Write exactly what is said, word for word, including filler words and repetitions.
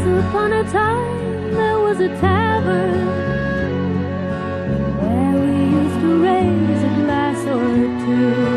Upon a time there was a tavern where we used to raise a glass or two.